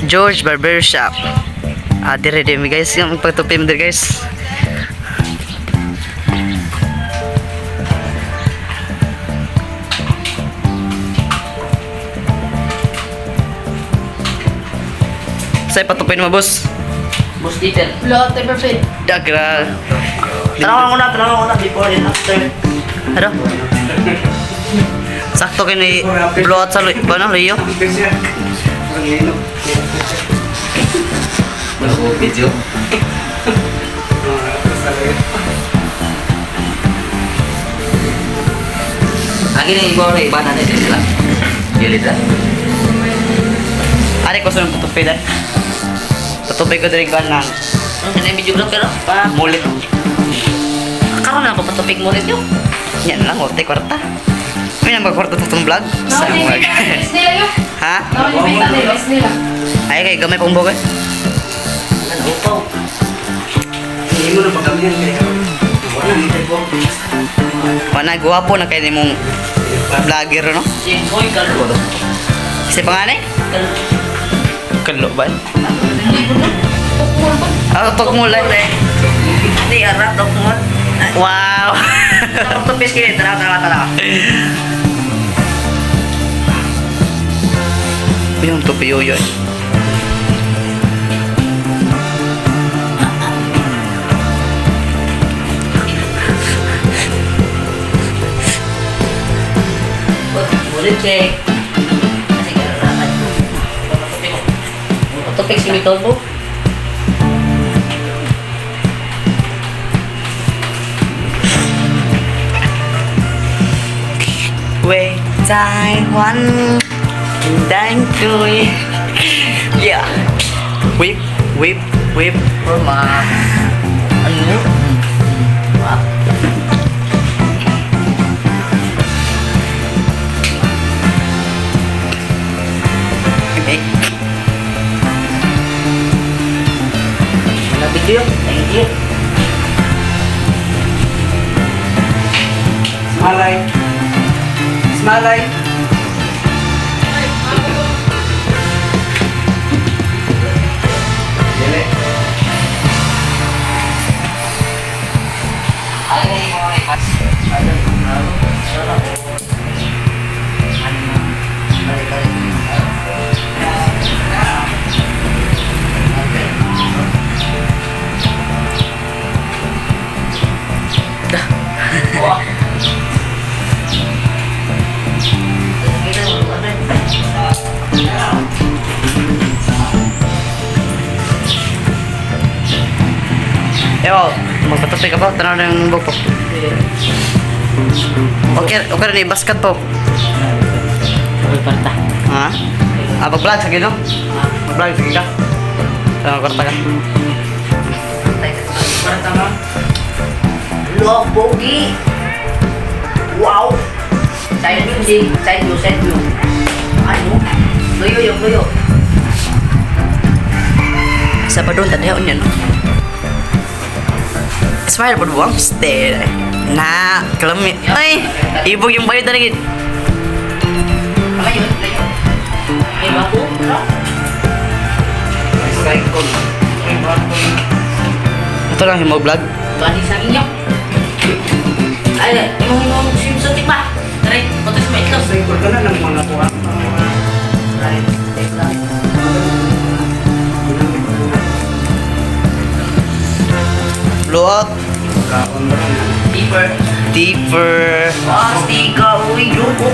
George Barber Shop. Ah, dire dire mi, guys, yung pagtupi mo dire, guys. Say patupin mo, boss. Boss Dieter. Wala, perfect. Dagra. Tanawan ko na before and after. Ano? Sakto kini blow out sa ano, Leo? Video. Lagi na ibaw na iba na na sila. Gilid lang. Ari ko sa patupi dai. Patupi ko diri kan ng Ano yung videographer? Pa. mulit. Karon na ako patupig mo rin yun. Yan lang, ote kwarta. May nang kwarta sa itong vlog. Sa vlog. Nila yun. Ha? Nila. Ay kay gamay pong bogay. Ano, upaw. Hindi mo na pagkamihan kaya. Wala nang ito. Wala gwapo na kay nimong vlogger, no? Si Boy Kalbo. Si panganay? Kalbo. Kalo ba? Ah, tukmul eh. Hindi, arap, dokmol. Wow. Tupis kayo. Tara, tara, tara. Yung tupi yoyo. Ulit check. Kasi gano'n naman. Patupig ko. Patupig si Mitolbo. Về Taiwan đang cười. Yeah. Whip, whip, whip. Forma. Ano? Wow. Okay. Wala video. Thank you. Smalay. Smalay. Dili. Ewa, magpatupi ka pa. Tanaw na yung buko. Okay, okay rin, basket po. Parta. Ha? Ah, mag-vlog sige, no? Mag-vlog sige ka. Tanaw, kwarta ka. Parta mo. Lo, pogi. Wow. Side view, si. Side view, side view. Ano? Luyo, yung luyo. Sa pa doon, tanaw niya, no? Smile po buwang. Stay. Na, kalami. Ay, ibog yung bayad na rin. Layo, layo. May bako? No? Cycle. May bato. Ito lang yung vlog. Bali sa inyo. Ay, imong imong swimsuit pa. Try, putos mo ito. Cycle ka na ng mga kuha. Blow out. Kaon ba na? Deeper. Deeper. Pasti ka, uy, loko.